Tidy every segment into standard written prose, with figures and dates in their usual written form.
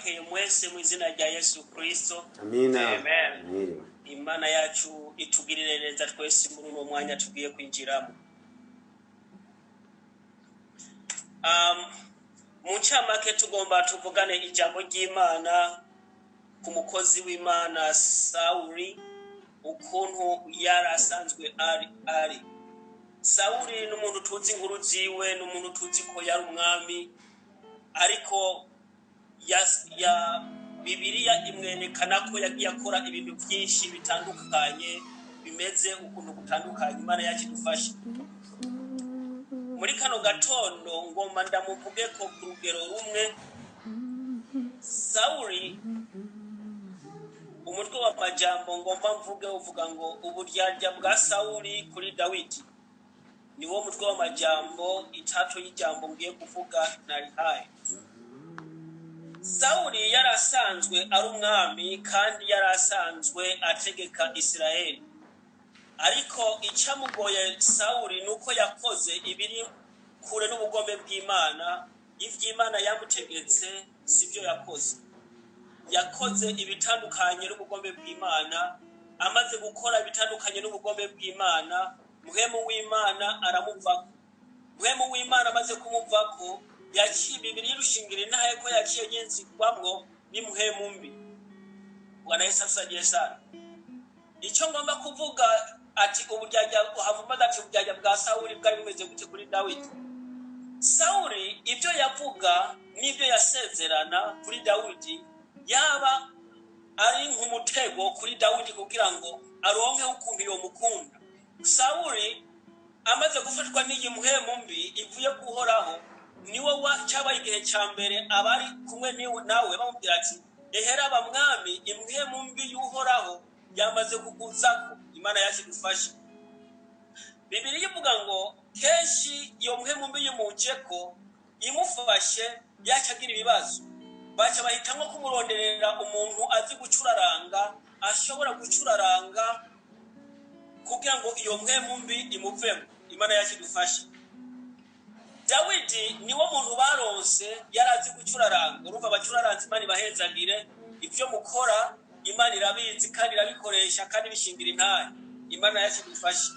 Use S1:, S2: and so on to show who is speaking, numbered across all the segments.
S1: Ndabarakeye mwese mu izina rya Yesu Kristo.
S2: Amina.
S3: Amen.
S2: Mwiriwe.
S1: Imana yacu itugirire neza twese muri uno mwanya tugiye kwinjiramo. Mu ncamake tugomba tuvugane ijambo ry'Imana ku mukozi w'Imana Sawuli, ukuntu yari asanzwe ari. Sawuli ni umuntu tuzi inkuru ziwe, ni umuntu tuzi ko yari umwami, ariko ya Bibiliya imwerekana ko yagiye akora ibintu byinshi bitandukanye, bimeze ukuntu gutandukanye. Imana yacu idufashe. Muri kano gatondo ngomba ndamuvuge ko ku rugero rumwe Sawuli, umutwe w'amajambo ngomba mvuge uvuga ngo uburyarya bwa Sawuli kuri Dawidi. Niwo mutwe w'amajambo itatu y'ijambo ngiye kuvuga narihaye. Sawuli yari asanzwe ari umwami kandi yari asanzwe ategeka Isirayeli, ariko icyamugoye Sawuli ni uko yakoze ibiri kure n'ubugome bw'Imana. Ivy'Imana yamutegetse sibyo yakoze, yakoze ibitandukanye n'ubugome bw'Imana. Amaze gukora ibitandukanye n'ubugome bw'Imana, Mpwemu w'Imana aramuvako. Mpwemu w'Imana amaze kumuvako, yaciye Bibiliya irushingira intahe ko yaciye yinzigwamwo n'impwemu mbi. Bwana Yesu atusaidie sana. Icyo ngomba kuvuga ati uburyarya, havuma ati uburyarya bwa Sawuli bwari bumeze gute kuri Dawidi. Sawuli ibyo yavuga n'ibyo yasezerana kuri Dawidi yaba ari nk'umutego kuri Dawidi kugira ngo aronke ukuntu yomukunda. Sawuli amaze gufatwa n'iyi mpwemu mbi ivuye kuhoraho, niwe cyabaye igihe cya mbere abari kumwe nawe bamubwira ati ehera abamwami, impwemu mbi y'Uhoraho yamaze kukuzako. Imana yacu idufashe. Bibiliya ivuga ngo kenshi iyo mpwemu mbi yimujeko, imufashe, yaca agira ibibazo. Baca bahitamwo kumuronderera umuntu azi gucuraranga, ashobora gucuraranga kugira ngo iyo mpwemu mbi imuvemo. Imana yacu idufashe. Dawidi niwo muntu baronse yari azi gucuraranga. Urumva abacuraranze, Imana ibahezagire. Ibyo mukora Imana irabizi kandi irabikoresha kandi bishingira intahe. Imana yacu idufashe.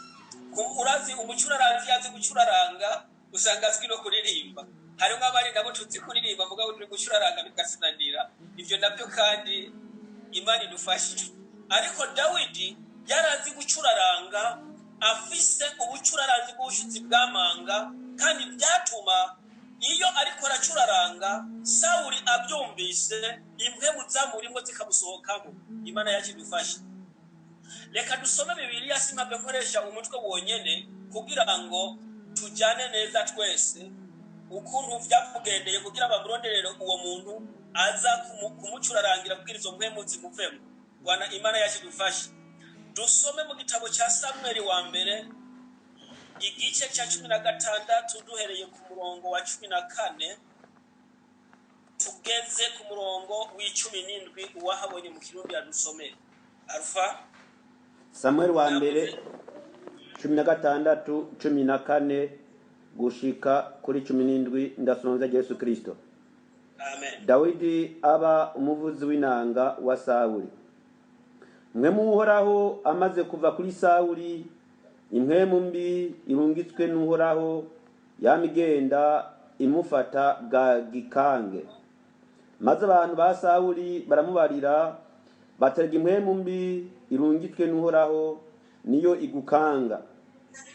S1: Urazi umucuraranzi yazi gucuraranga, usanga azwi no kuririmba. Harimo abari nabo tuzi kuririmba mugabo turi gucuraranga bigasinanira. Ibyo nabyo kandi Imana idufashe. Ariko Dawidi yari azi gucuraranga, afise ubucuraranzi bw'ubushizi bw'amanga, kandi byatuma iyo ariko aracuraranga Sawuli abyumvise, impwemu zamurimwo zikamusohokamo. Imana yacu idufashe. Reka dusome Bibiliya, simpamve nkoresha umutwe wonyene kugira ngo tujyane neza twese ukuntu byamugendeye kugira bamuronderere uwo muntu aza kumucurarangira kugira izo mpwemu zimuvemo. Bwana Imana yacu idufashe. Dusome mu gitabo cya Samweli wa mbere, igice cya 16, duhereye ku murongo wa 14 tugeze ku murongo wa 17. Uwahabonye mu Kirundi adusomere. Alfa.
S2: Samuel wa mbere 16, 14 gushika kuri 17. Ndasonza Yesu Kristo.
S1: Amen.
S2: Dawidi aba umuvuzi w'inanga wa Sawuli. Mpwemu w'Uhoraho amaze kuva kuri Sawuli, impwemu mbi irungitswe n'Uhoraho yama igenda imufata bwa gikange. Maze abantu ba Sawuli baramubarira batega impwemu mbi irungitswe n'Uhoraho niyo igukanga.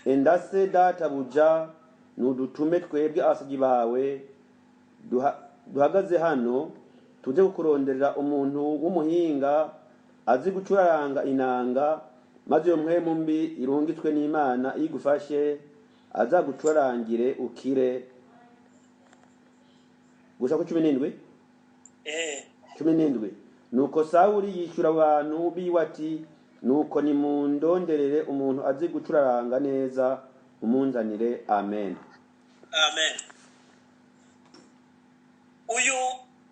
S2: Enda se databuja, nudutume twebwe abasabyi bawe duhagaze hano, tuze kukuronderera umuntu w'umuhinga azi gucuraranga inanga, maze iyo mpwemu mbi irungitswe n'Imana igufashe, azagucurarangire ukire. Gusa ku 17. 17. Nuko Sawuli yishyura abantu biwe ati: "Nuko nimundonderere umuntu azi gucuraranga neza, umunzanire." Amen.
S1: Amen. Uyu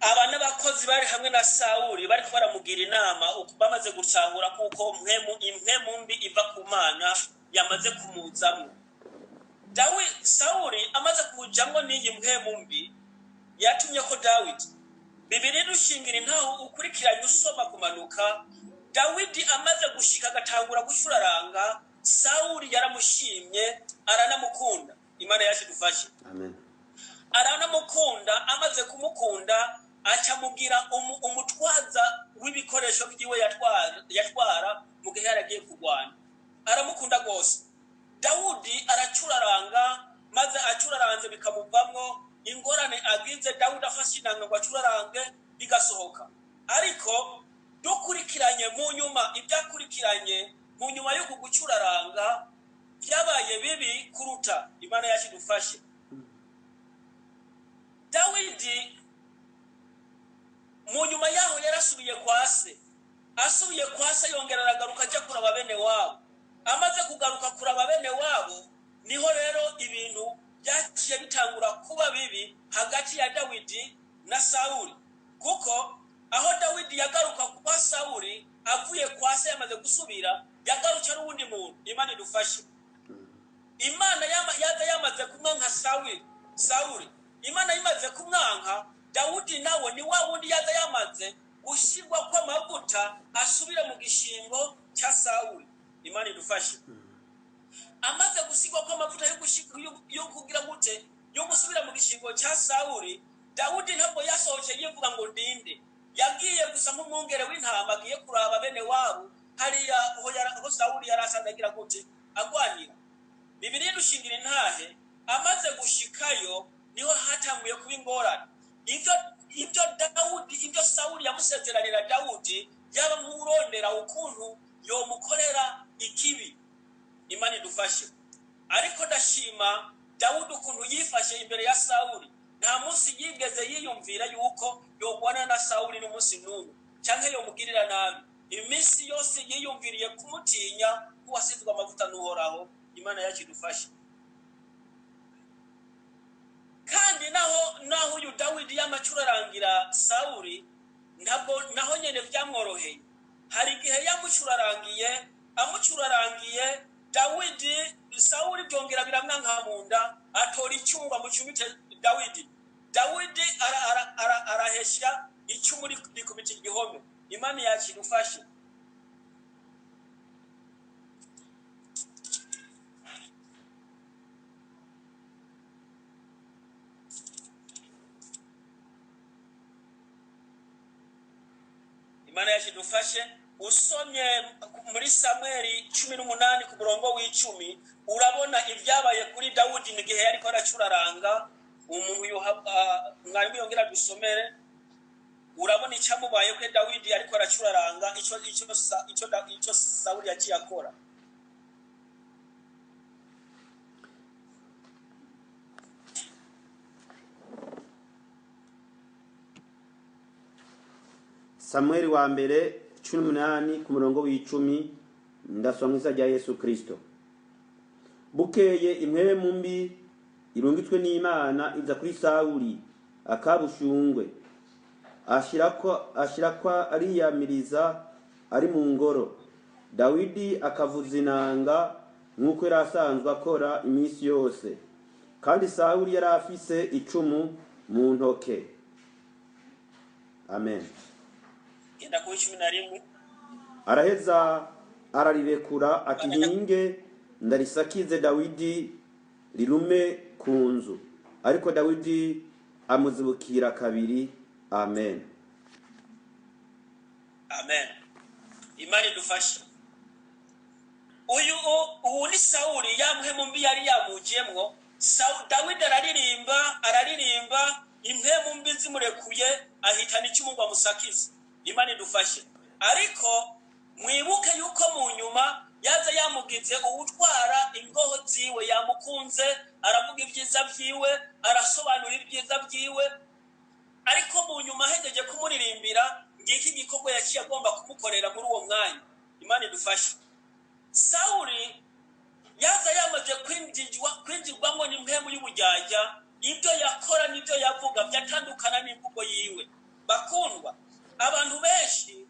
S1: aba n'abakozi bari hamwe na Sawuli bariko baramugira inama bamaze gutahura kuko impwemu mbi iva ku Mana yamaze kumuzamwo. Sawuli amaze kujamwo n'iyi mpwemu mbi, yatumye ko Dawidi. Bibiri dushingira intaho ukurikiranye usoma kumanuka, Dawidi amaze gushika agatangura gucuraranga, Sawuli yaramushimye aranamukunda. Imana yacu idufashe.
S2: Amen.
S1: Aranamukunda, amaze kumukunda acamugira umutwaza w'ibikoresho byiwe yatwara mu gihe yaragiye kurwana. Aramukunda rwose. Dawudi aracuraranga, maze acuraranze bikamuvamwo ingorane agize. Dawudi afashe inanga ngo acurarange bigasohoka. Ariko dukurikiranye mu nyuma, ibyakurikiranye mu nyuma yo kugucuraranga byabaye bibi kuruta. Imana yacu idufashe. Dawidi mu nyuma yaho yarasubiye kwa se, asubiye kwa se yongera aragaruka ajya kuraba bene wabo. Amaze kugaruka kuraba bene wabo, niho rero ibintu byaciye bitangura kuba bibi hagati ya Dawidi na Sawuli, kuko aho Dawidi yagaruka kwa Sawuli avuye kwa se yamaze gusubira, yagarutse ari uwundi muntu. Imana idufashe. Imana yaza yamaze kumwanka Sawuli. Sawuli Imana imaze kumwanka, Dawudi nawe ni wa wundi yaza yamaze gushyirwa kw'amavuta asubira mu gishingo cya Sawuli. Imana idufashe. Amaze gusigwa kw'amavuta yo kugira gute, yo gusubira mu gishingo cya Sawuli, Dawudi ntabwo yasohoje yivuga ngo ndinde. Yagiye gusa nk'umwungere w'intama agiye kuraba bene wabo hariya aho Sawuli yari asanzwe agira gute, agwanira. Bibiliya idushingira intahe, amaze gushikayo niho hatanguye kuba ingorane. Ibyo Dawudi, ibyo Sawuli yamusezeranira Dawudi, yaba nk'urondera ukuntu yomukorera ikibi. Imana idufashe. Ariko ndashima Dawudi ukuntu yifashe imbere ya Sawuli. Nta munsi yigeze yiyumvira yuko yogwana na Sawuli n'umunsi n'umwe, canke yomugirira nabi. Iminsi yose yiyumviriye kumutinya nk'uwasizwe amavuta n'Uhoraho. Imana yacu idufashe. Kandi naho uyu Dawidi yamacurarangira Sawuli, ntabwo naho nyene byamworoheye. Hari igihe yamucurarangiye, amucurarangiye Dawidi, Sawuli byongera biramwanka mu nda, atora icyuma amucumite Dawidi. Dawidi arahesha icumu rikubita igihome. Imana yacu idufashe. Imana yacu idufashe. Usomye muri Samweli 18 ku murongo w'icumi, urabona ibyabaye kuri Dawudi mu gihe yariko aracuraranga. Umuntu mwarimu yongera dusomere, urabona icyamubaye kuri Dawidi ariko aracuraranga, icyo Sawuli yaciye akora.
S2: Samweli wa mbere 18 ku murongo w'icumi, ndasoma mu izina rya Yesu Kristo. Bukeye impwemu mbi irungitswe n'Imana iza kuri Sawuli akabushungwe, ashirako ariyamiriza ari mu ngoro. Dawidi akavuza inanga nk'uko yari asanzwe akora iminsi yose, kandi Sawuli yari afise icumu mu ntoke. Amen.
S1: Genda kuri 11.
S2: Araheza ararirekura ati nkinge ndarisakize Dawidi rirume ku nzu. Ariko Dawidi amuzibukira kabiri. Amen.
S1: Amen. Imana idufashe. Uyu ubu ni Sawuli, ya mpwemu mbi yari yamujemwo. Dawidi araririmba, araririmba, impwemu mbi zimurekuye ahitana icumu ngo amusakize. Imana idufashe. Ariko mwibuke yuko mu nyuma yaza yamugize uwutwara ingoho ziwe, yamukunze, aravuga ibyiza byiwe, arasobanura ibyiza byiwe. Ariko mu nyuma ahejeje kumuririmbira, ngiki igikorwa yaciye agomba kumukorera muri uwo mwanya. Imana idufashe. Sawuli yaza yamaze kwinjirwamo n'impwemu y'ubujyajya, ibyo yakora n'ibyo yavuga byatandukana n'imvugo yiwe. Bakundwa, abantu benshi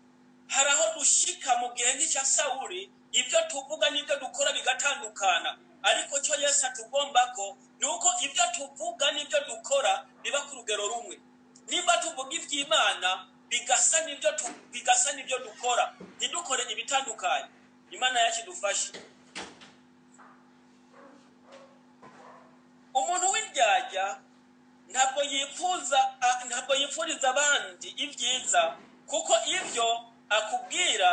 S1: hari aho dushika mu gihe nk'icya Sawuli, ibyo tuvuga n'ibyo dukora bigatandukana. Ariko cyo Yesu atugomba ko ni uko ibyo tuvuga n'ibyo dukora biba ku rugero rumwe. Nimba tuvuga iby'Imana bigasa n'ibyo dukora, ntidukore ibitandukanye. Imana yacu idufashe. Umuntu w'indyarya ntabwo yipfuriza abandi ibyiza, kuko ibyo akubwira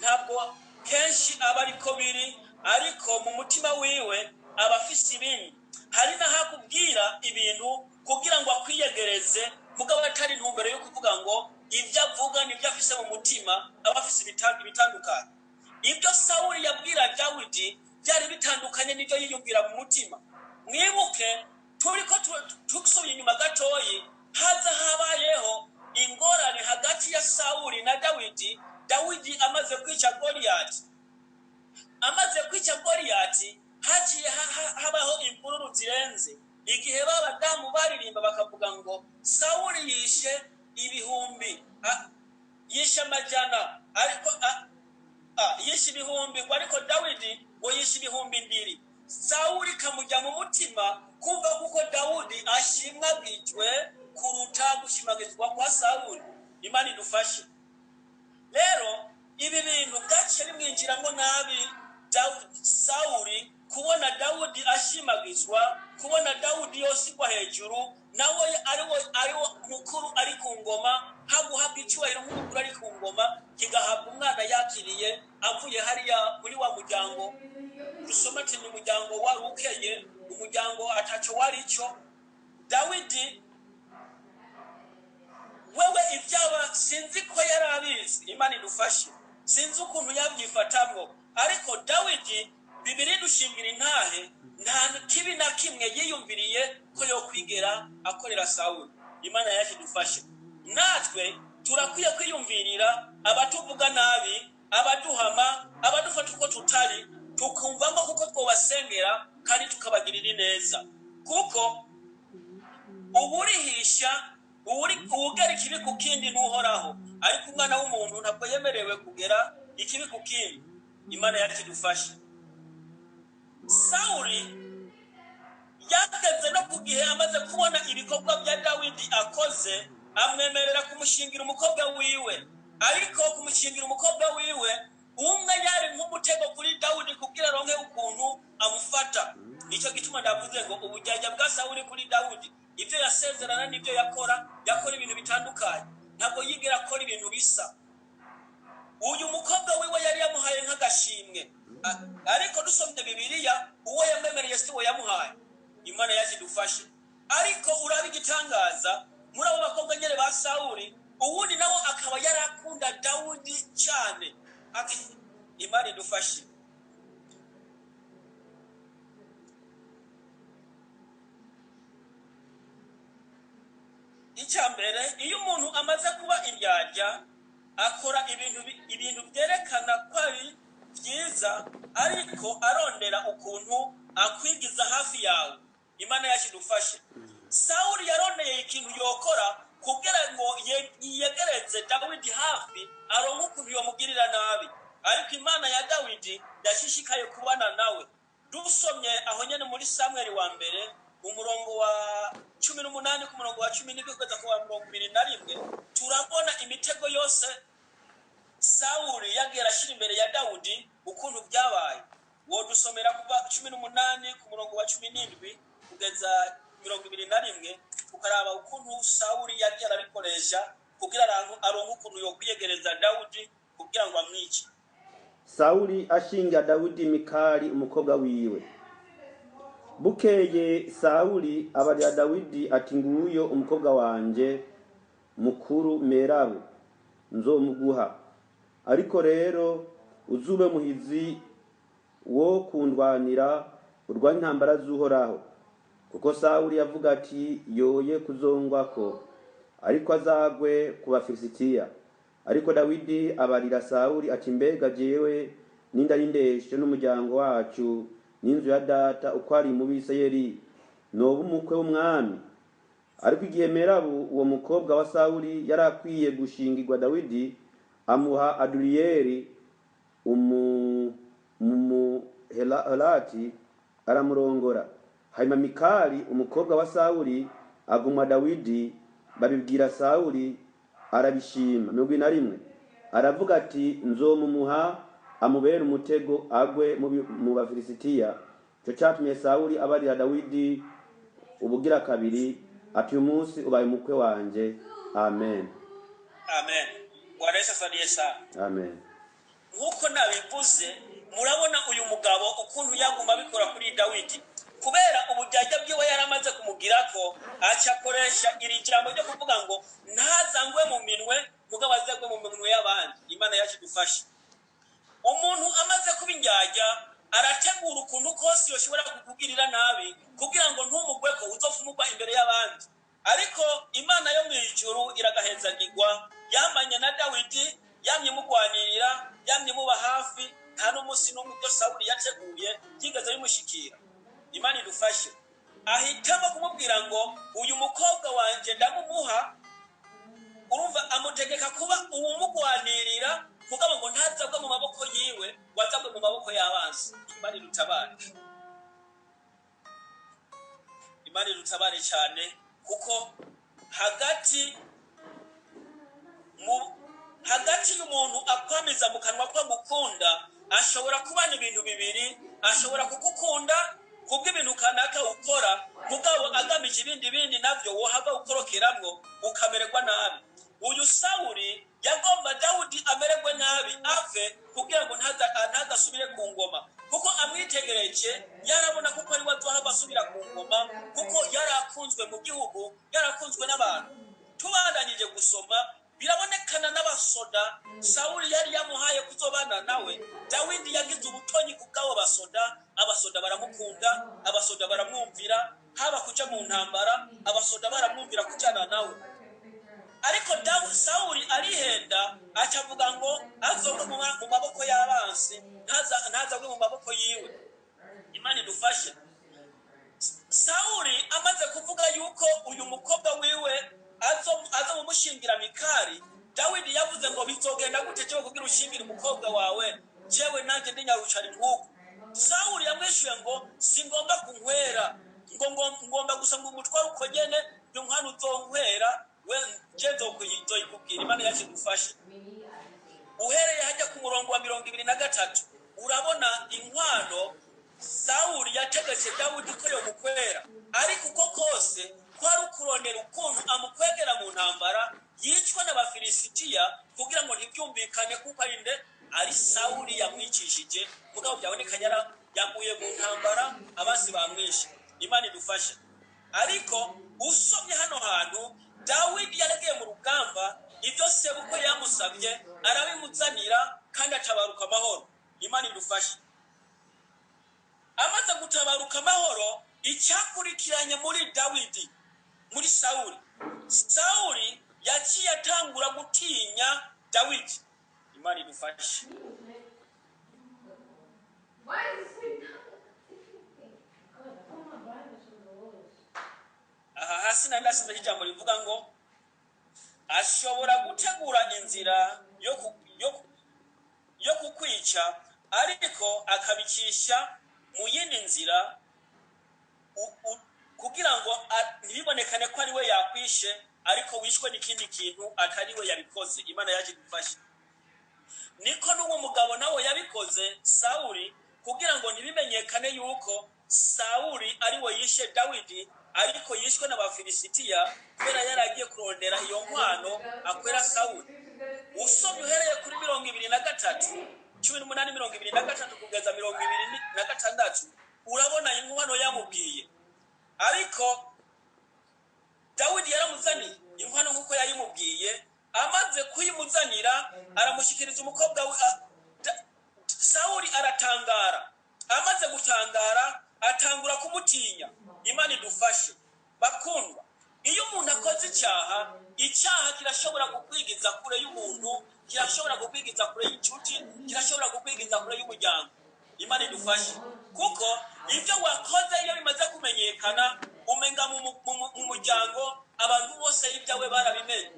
S1: ntabwo kenshi aba ariko biri, ariko mu mutima wiwe aba afise ibindi. Hari n'aho akubwira ibintu kugira ngo akwiyegereze, mugabo atari intumbero yo kuvuga ngo ibyo avuga nibyo afise mu mutima, aba afise ibitandukanye. Ibyo Sawuli yabwira Dawidi byari bitandukanye n'ibyo yiyumvira mu mutima. Mwibuke turiko tusubiye inyuma gatoyi, haza habayeho ingorane hagati ya Sawuli na Dawidi. Dawidi amaze kwica Goliyati, amaze kwica Goliyati, haciye habaho imvururu zirenze. Igihe b'abadamu baririmba bakavuga ngo Sawuli yishe ibihumbi, yishe amajana, ariko yishe ibihumbi, ngo ariko Dawidi ngo yishe 2000. Sawuli kamujya mu mutima kumva kuko Dawudi ashimwagijwe kuruta gushimagizwa kwa Sawuli. Imana idufashe. Rero ibi bintu byaciye bimwinjiramo nabi Sawuli, kubona Dawudi ashimagizwa, kubona Dawudi yosigwa hejuru, nawe ariwo mukuru ari ku ngoma, haguhabwa icyubahiro nk'umukuru ari ku ngoma, kigahabwa umwana yakiriye avuye hariya muri wa muryango dusoma ati ni umuryango wari ukenye, umuryango ataco wari cyo. Dawidi wewe ibyaba sinzi ko yari abizi, Imana idufashe, sinzi ukuntu yabyifatamwo, ariko Dawidi Bibiri dushingira intahe nta kibi na kimwe yiyumviriye ko yokwigera akorera Sawuli. Imana yacu idufashe. Natwe turakwiye kwiyumvirira abatuvuga nabi, abaduhama, abadufata uko tutari, tukumvamo kuko twobasengera kandi tukabagirira ineza, kuko uburihisha uwugera ikibi ku kindi ntuhoraho, ariko umwana w'umuntu ntabwo yemerewe kugera ikibi ku kindi. Imana yacu idufashe. Sawuli yageze no ku gihe amaze kubona ibikorwa bya Dawidi akoze, amwemerera kumushingira umukobwa wiwe. Ariko kumushingira umukobwa wiwe umwe yari nk'umutego kuri Dawudi kugira aronke ukuntu amufata. Nicyo gituma ndavuze ngo ubujyajya bwa Sawuli kuri Dawudi, ibyo yasezerana n'ibyo yakora, yakora ibintu bitandukanye, ntabwo yigera akora ibintu bisa. Uyu mukobwa wiwe yari yamuhaye nk'agashimwe, ariko dusomye Bibiliya uwo yamwemereye si we yamuhaye. Imana yacu idufashe. Ariko uraba igitangaza muri abo bakobwa nyene ba Sawuli, uwundi nawe akaba yarakunda Dawudi cyane. Imana idufashe. Icya mbere, iyo umuntu amaze kuba indyarya akora ibintu byerekana ko ari byiza, ariko arondera ukuntu akwigiza hafi yawe. Imana yacu idufashe. Sawuli yarondeye ikintu yokora kugira ngo yegereze Dawidi hafi, aronke ukuntu yomugirira nabi, ariko Imana ya Dawidi yashishikaye kubana nawe. Dusomye aho nyene muri Samweli wa mbere umurongo wa 18 ku murongo wa 17 kugeza ku wa 21, turabona imitego yose Sawuli yagiye arashyira imbere ya Dawudi ukuntu byabaye. Wodusomera kuva 18 ku murongo wa 17 kugeza 21, tukaraba ukuntu Sawuli yagiye arabikoresha kugira aronke ukuntu yokwiyegereza Dawudi kugira ngo amwice.
S2: Sawuli ashinga Dawudi Mikali umukobwa wiwe. Bukeye Sawuli abarira Dawidi ati nguyo umukobwa wanje mukuru Merabu, nzomuguha, ariko rero uzube muhizi wo kundwanira urwanya intambara z'Uhoraho. Kuko Sawuli yavuga ati yoye kuzongwako, ariko azagwe ku Bafilisitiya. Ariko Dawidi abarira Sawuli ati mbega jewe ninda ndeshe n'umuryango wacu n'inzu ya data uko ari mu Bisirayeli, noba umukwe w'umwami? Ariko igihe Merabu uwo mukobwa wa Sawuli yari akwiye gushingirwa Dawidi, amuha Aduriyeli Umuhelati aramurongora. Hanyuma Mikali umukobwa wa Sawuli aguma Dawidi, Babibwira Sawuli, arabishima. 71, aravuga ati: "Nzomumuha amubere umutego, agwe mu Bafilisitiya." Ico catumye Sawuli abarira Dawidi ubugira kabiri ati: "Uyu munsi ubaye umukwe wanje." Amen.
S1: Amen. Bwana Yesu asaidie sana.
S2: Amen.
S1: Nk'uko nabivuze, murabona uyu mugabo ukuntu yaguma abikora kuri Dawidi. Kubera ubujyajya bwiwe yaramaze kumugirako, aca akoresha iri jambo ryo kuvuga ngo ntazangwe mu minwe, mugabo azagwe mu minwe y'abandi. Imana yacu idufashe. Umuntu amaze kuba indyarya arategura ukuntu kose yoshobora kukugirira nabi kugira ngo ntumugwe ko uzofumugwa imbere y'abandi. Ariko Imana yo mu ijuru iragahezagirwa, yamanye na Dawidi, yamye imugwanirira, yamye imuba hafi. Nta n'umunsi n'umwe ibyo Sawuli yateguye byigeze bimushikira. Imana idufashe. Ahitamo kumubwira ngo uyu mukobwa wanje ndamumuha. Urumva, amutegeka kuba uwumugwanirira, mugabo ngo ntazagwe mu maboko yiwe, ngo azagwe mu maboko y'abansi. Imana idutabare, Imana idutabare cyane, kuko hagati y'umuntu akwamiza mu kanwa ko agukunda, ashobora kubana ibintu bibiri: ashobora kugukunda kubw'ibintu kanaka ukora, mugabo agamije ibindi bindi nabyo wohava ukorokeramwo ukamererwa nabi. Uyu Sawuli yagomba Dawudi amererwe nabi, apfe, kugira ngo ntagasubire ku ngoma, kuko amwitegereje yarabona kuko ari we azohava asubira ku ngoma, kuko yarakunzwe mu gihugu, yarakunzwe n'abantu. Tubandanyije gusoma, birabonekana n'abasoda Sawuli yari yamuhaye kuzobana nawe. Dawidi yagize ubutonyi ku bw'abo basoda, abasoda baramukunda, abasoda baramwumvira, haba kuja mu ntambara abasoda baramwumvira kujana nawe. Ariko Sawuli arihenda, acavuga ngo azogwe mu maboko y'abansi, ntazagwe mu maboko yiwe. Imana idufashe. Sawuli amaze kuvuga yuko uyu mukobwa wiwe azomumushingira Mikali, Dawidi yavuze ngo: "Bizogenda gute jewe kugira ushingire umukobwa wawe, jewe nanjye ndi nyarucari nk'uku?" Sawuli yamwishuye ngo: "Singomba kunywera, ngo ngomba gusa ngo umutware uko nyene, inkwano uzonywera we je nzoyikubwira." Imana yacu idufashe. Uhereye hajya ku murongo wa 23, urabona inkwano Sawuli yategetse Dawidi ko yomukwera, ariko uko kose kwari ukurondera ukuntu amukwegera mu ntambara, yicwa n'Abafilisitiya, kugira ngo ntibyumvikane kuko ari nde, ari Sawuli yamwicishije. Mugabo byaboneka yaguye mu ntambara, abasi bamwishe. Imana idufashe. Ariko usomye hano hantu, Dawidi yaragiye mu rugamba, ibyo sebukwe yamusabye arabimuzanira, kandi atabaruka amahoro. Imana idufashe. Amaze gutabaruka amahoro, icyakurikiranye muri Dawidi, muri Sawuli, Sawuli yaciye atangura gutinya Dawidi. Imana idufashe.
S3: Why is this?
S1: Aha hasi nari nasizeho ijambo rivuga ngo ashobora gutegura inzira yo kukwica, ariko akabicisha mu yindi nzira kugira ngo ntibibonekane ko ari we yakwishe, ariko wishwe n'ikindi kintu, atari we yabikoze. Imana yaje gufasha. Niko n'uwo mugabo nawe yabikoze, Sawuli, kugira ngo ntibimenyekane yuko Sawuli ari we yishe Dawidi, ariko yishwe n'Abafilisitiya kubera yari agiye kurondera iyo nkwano akwera Sawuli. Usomye uhereye kuri 23, 18, 23 kugeza 26, urabona inkwano yamubwiye. Ariko Dawidi yaramuzaniye inkwano nk'uko yayimubwiye. Amaze kuyimuzanira, aramushyikiriza umukobwa we. Sawuli aratangara. Amaze gutangara, atangura kumutinya. Imana idufashe. Bakundwa, iyo umuntu akoze icyaha, icyaha kirashobora kukwigiza kure y'umuntu, kirashobora kukwigiza kure y'inshuti, kirashobora kukwigiza kure y'umuryango. Imana idufashe, kuko ibyo wakoze iyo bimaze kumenyekana, umenga mu muryango abantu bose ibyawe barabimenye.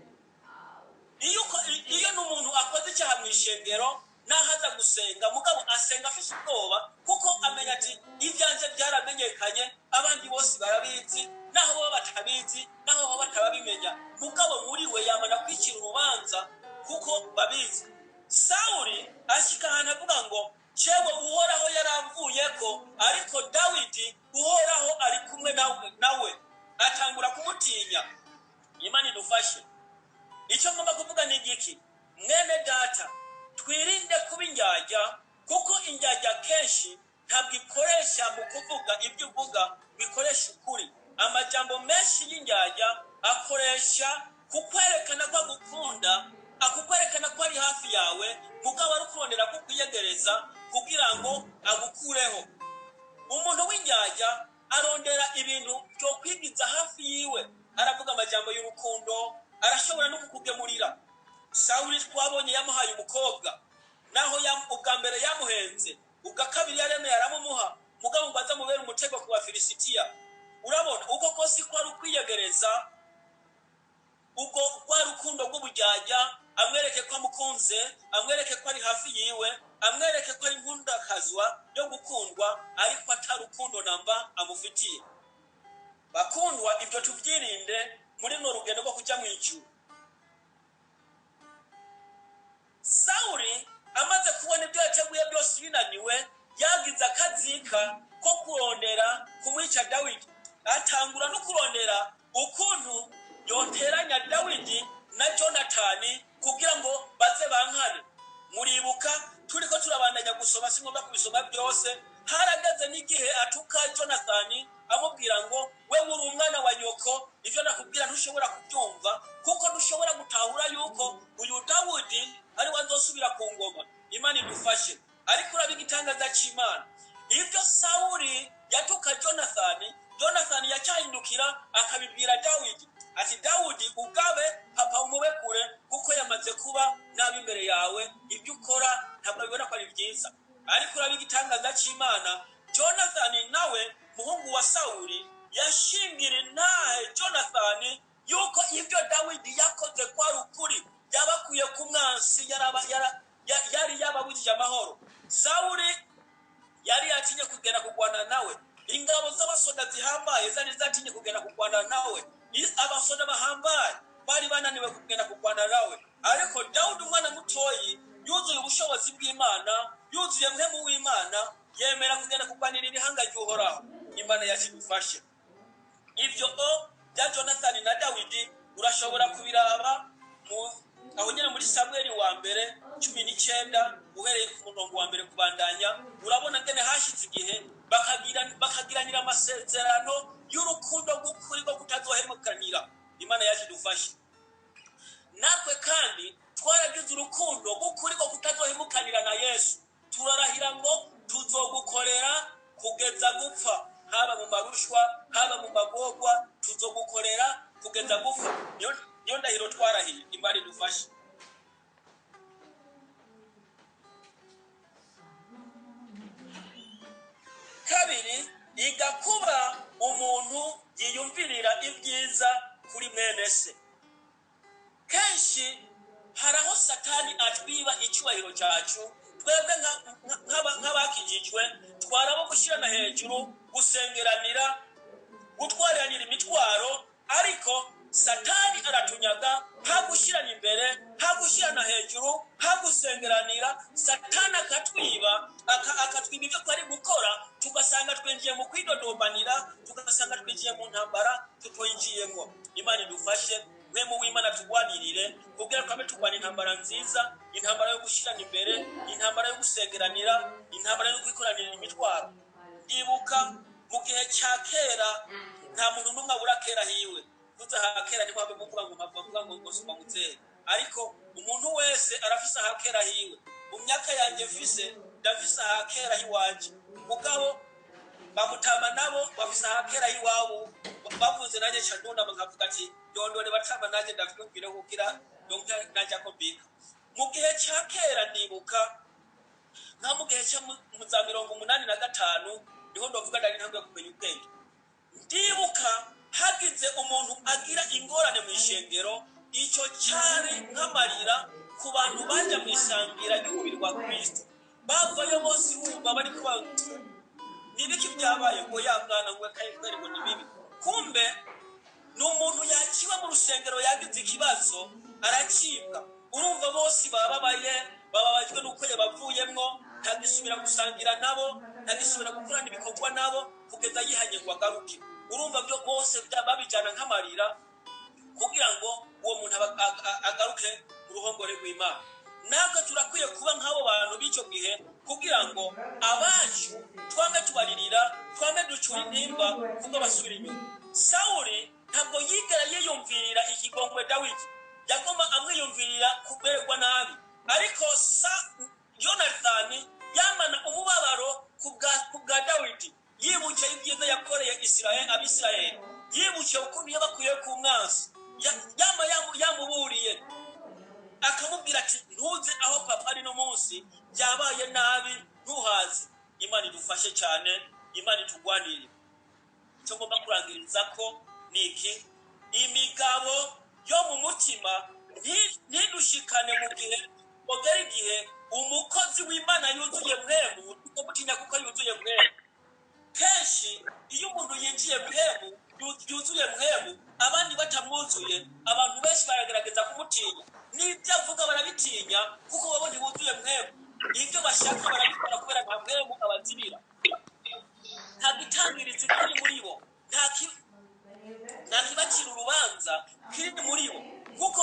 S1: Iyo n'umuntu akoze icyaha mu ishengero, naho aza gusenga, mugabo asenga afise ubwoba. Kuko amenya ati ibyanje byaramenyekanye, abandi bose barabizi, naho baba batabizi, naho baba batababimenya, mugabo muri we yamana kwicira urubanza kuko babizi. Sawuli ashika ahantu avuga ngo jewe Uhoraho yaramvuyeko, ariko Dawidi Uhoraho ari kumwe nawe. Atangura kumutinya. Imana idufashe. Icyo ngomba kuvuga ni igiki, mwene data? Twirinde kuba indyarya, kuko indyarya kenshi ntabwo ikoresha mu kuvuga ibyo uvuga bikoresha ukuri. Amajambo menshi y'indyarya akoresha kukwerekana ko agukunda, akukwerekana ko ari hafi yawe, mugabo ari kurondera kukwiyegereza kugira ngo agukureho. Umuntu w'indyarya arondera ibintu byo kwigiza hafi yiwe, aravuga amajambo y'urukundo, arashobora no kukugemurira. Sawuli twabonye yamuhaye umukobwa, naho ubwa mbere yamuhenze, ubwa kabiri yaremeye aramumuha, mugabo ngo aze amubere umutego ku Bafilisitiya. Urabona uko kose ko ari ukwiyegereza, ubwo rwa rukundo rw'ubujyajya, amwereke ko amukunze, amwereke ko ari hafi yiwe, amwereke ko ari inkundakazwa yo gukundwa, ariko atari urukundo namba amufitiye. Bakundwa, ibyo tubyirinde muri runo rugendo rwo kujya mu ijuru. Sawuli amaze kubona ibyo yateguye byose binaniwe, yagize akazika ko kurondera kumwica Dawidi, atangura no kurondera ukuntu yoteranya Dawidi na Jonatani kugira ngo baze bankane. Muribuka turiko turabandanya gusoma, singomba kubisoma byose. Harageze n'igihe atuka Jonatani, amubwira ngo we uri umwana wa nyoko, ibyo nakubwira ntushobora kubyumva, kuko ntushobora gutahura yuko uyu Dawudi ari we azosubira ku ngoma. Imana idufashe. Ariko uraba igitangaza cy'Imana, ibyo Sawuli yatuka Jonathani, Jonathani yacyahindukira akabibwira Dawidi ati Dawudi, ugabe papa umube kure, kuko yamaze kuba nabi imbere yawe, ibyo ukora ntabwo abibona ko ari byiza. Ariko uraba igitangaza cy'Imana, Jonathani nawe muhungu wa Sawuli yashingira intahe Jonathani yuko ibyo Dawidi yakoze ko ari ukuri, yabakuye ku mwansi yari yababujije amahoro. Sawuli yari yatinye kugenda kurwana nawe, ingabo z'abasoda zihambaye zari zatinye kugenda kurwana nawe, abasoda bahambaye bari bananiwe kugenda kurwana nawe, ariko Dawudi umwana mutoyi yuzuye ubushobozi bw'Imana, yuzuye mpemu w'Imana, yemera kugenda kurwanira irihanga ry'Uhoraho. Imana yacu idufashe. Ibyo o bya Jonathani na Dawidi urashobora kubiraba aho nyine muri Samweli wa mbere 19, uhereye ku murongo wa mbere kubandanya. Urabona ngene hashize igihe bakagiranira amasezerano y'urukundo rw'ukuri rwo kutazohemukanira. Imana yacu idufashe. Natwe kandi twaragize urukundo rw'ukuri rwo kutazohemukanira na Yesu, turarahira ngo tuzogukorera kugeza gupfa, haba mu marushwa, haba mu magorwa, tuzogukorera kugeza gupfa. Niyo ndahiro twarahiye. Imana idufashe. Kabiri, iga kuba umuntu yiyumvirira ibyiza kuri mwene se. Kenshi hari aho Satani atwiba icyubahiro cyacu. Twebwe nk'abakijijwe twarabo gushyirana hejuru, gusengeranira, gutwaranira imitwaro, ariko Satani aratunyaga nta gushyirana imbere, nta gushyirana hejuru, nta gusengeranira. Satani akatwiba, akatwiba ibyo twari gukora, tugasanga twinjiye mu kwidodombanira, tugasanga twinjiye mu ntambara tutwinjiyemo. Imana idufashe. Mwemu w'Imana tugwanirire kugira twame turwana intambara nziza, intambara yo gushyirana imbere, intambara yo gusengeranira, intambara yo kwikoranira imitwaro. Ndibuka mu gihe cya kera nta muntu n'umwe abura kera hiwe. Tuza aha kera ni kwambe muvuga ngo mpava mvuga ngo ngo soma muzehe, ariko umuntu wese arafise aha kera hiwe. Mu myaka yanjye mfise, ndafise aha kera hiwanje, mugabo bamutama nabo bafise aha kera hiwabo. Bavuze nanjye nca ndunama nkavuga ati dondore batama, nanjye ndavyumvire kugira ndonke nanjye ako mbika. Mu gihe ca kera ndibuka nka mu gihe ca mu za 85 niho ndovuga ndari ntanguye kumenya ubwenge. Ndibuka hagize umuntu agira ingorane mu ishengero, icyo cyari nk'amarira ku bantu bajya mu isangira ry'umubiri wa Kristo. Bavayo bose wumva bariko ni ibiki byabaye, ngo ya mwana ngo kayitwere, ngo ni bibi. Kumbe ni umuntu yaciwe mu rusengero, yagize ikibazo aracibwa. Urumva bose bababaye, bababajwe n'uko yabavuyemwo, ntagisubira gusangira nabo, ntagisubira gukorana ibikorwa nabo kugeza yihanye ngo agaruke. Urumva byo bose babijyana nk'amarira kugira ngo uwo muntu agaruke mu ruhongore rw'Imana. Natwe turakwiye kuba nk'abo bantu b'icyo gihe kugira ngo abacu twame tubaririra, twame ducura intimba kuko basubira inyuma. Sawuli ntabwo yigera yiyumvirira ikigongwe Dawidi, yagoma amwiyumvirira kumererwa nabi. Ariko sa Yonathani yamana umubabaro ku bwa Dawidi, yibukiye ibyiza yakoreye Israel, Abisirayeli, yibukiye ukuntu yabakuye ku mwansi. Yama yamuburiye akamubwira ati: "Ntuzi aho papa ari no munsi byabaye nabi, ntuhazi." Imana idufashe cyane, Imana itugwanirire. Icyo ngomba kurangiriza ko ni iki: imigabo yo mu mutima ntidushikane mu gihe ogera igihe umukozi w'Imana yuzuye mpwemu tukamutinya kuko yuzuye mpwemu. Kenshi iyo umuntu yinjiye mpwemu, yuzuye mpwemu, abandi batamwuzuye, abantu benshi baragerageza kumutinya, n'ibyo avuga barabitinya kuko babo ntibuzuye mpwemu. Ibyo bashaka barabikora kubera nta mpwemu abazibira, nta gitangirizi kiri muri bo, nta kibacira urubanza kiri muri bo, kuko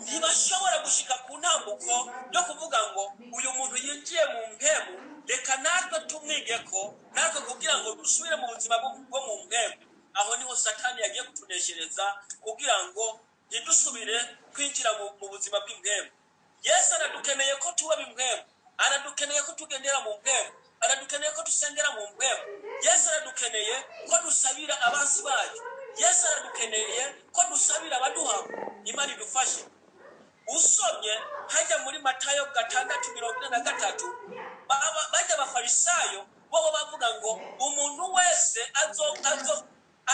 S1: ntibashobora gushika ku ntambuko yo kuvuga ngo uyu muntu yinjiye mu mpwemu, reka natwe tumwige ko natwe kugira ngo dusubire mu buzima bwo mu mpwemu. Aho niho Satani yagiye kutuneshereza kugira ngo ntidusubire kwinjira mu buzima bw'impwemu. Yesu aradukeneye ko tuba impwemu, aradukeneye ko tugendera mu mpwemu, aradukeneye ko dusengera mu mpwemu. Yesu aradukeneye ko dusabira abansi bacu, Yesu aradukeneye ko dusabira abaduha. Imana idufashe. Usomye hajya muri Matayo 6:43, bajya Abafarisayo bobo bavuga ngo umuntu wese azo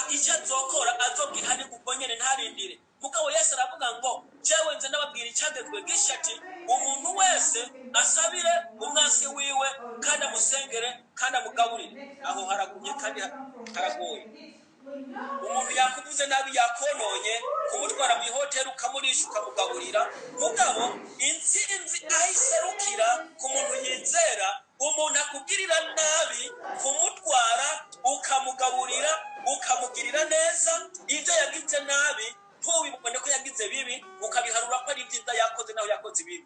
S1: icyo azokora azobwihane ubwo nyene, ntarindire. Mugabo Yesu aravuga ngo: "Jewe nze ndababwira icyagezwe gisha ati umuntu wese asabire umwansi wiwe, kandi amusengere, kandi amugaburire." Aho haragumye kandi haragoye. Umuntu yakuvuze nabi, yakononye, kumutwara mu ihoteli ukamurisha, ukamugaburira. Mugabo intsinzi aho iserukira ku muntu yizera, umuntu akugirira nabi, kumutwara ukamugaburira, ukamugirira neza, ibyo yagize nabi ntubibone ko yagize bibi, ukabiharura ko ari ibyiza yakoze naho yakoze ibibi.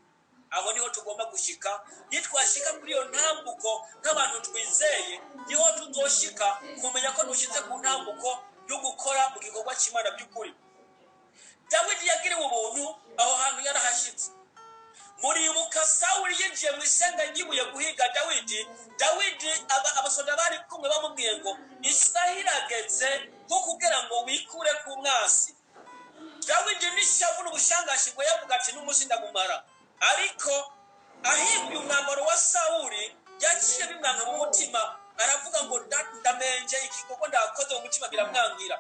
S1: Aho niho tugomba gushika. Nitwashika kuri iyo ntambuko nk'abantu twizeye, niho tuzoshika kumenya ko dushize ku ntambuko yo gukora mu gikorwa cy'Imana by'ukuri. Dawidi yagiriwe ubuntu, aho hantu yarahashitse. Muribuka Sawuli yinjiye mu isenga ry'ibuye guhiga Dawidi. Dawidi abasoda bari kumwe bamubwiye ngo isaha irageze nko kugira ngo wikure ku mwasi. Dawidi n'ishavu n'ubushangashi ngo yavuga ati: "N'umunsi ndamumara." Ariko ahinduye umwambaro wa Sawuli, yaciye bimwanka mu mutima, aravuga ngo ndamenje igikorwa ndakoze, mu mutima biramwangira.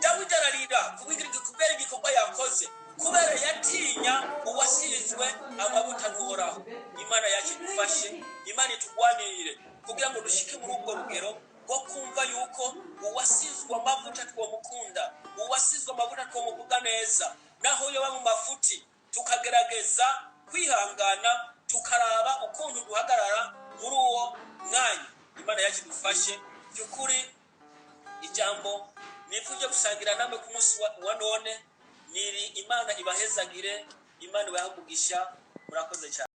S1: Dawidi ararira kubera igikorwa yakoze, kubera yatinya uwasizwe amavuta n'Uhoraho. Imana yacu idufashe, Imana itugwanirire kugira ngo dushike muri ubwo rugero rwo kumva yuko uwasizwe amavuta twomukunda, uwasizwe amavuta twomuvuga neza naho yoba mu mafuti, tukagerageza kwihangana, tukaraba ukuntu duhagarara muri uwo mwanya. Imana yacu idufashe by'ukuri. Ijambo nifuje gusangira namwe ku munsi wa none niri. Imana ibahezagire, Imana ibahe umugisha. Murakoze cyane.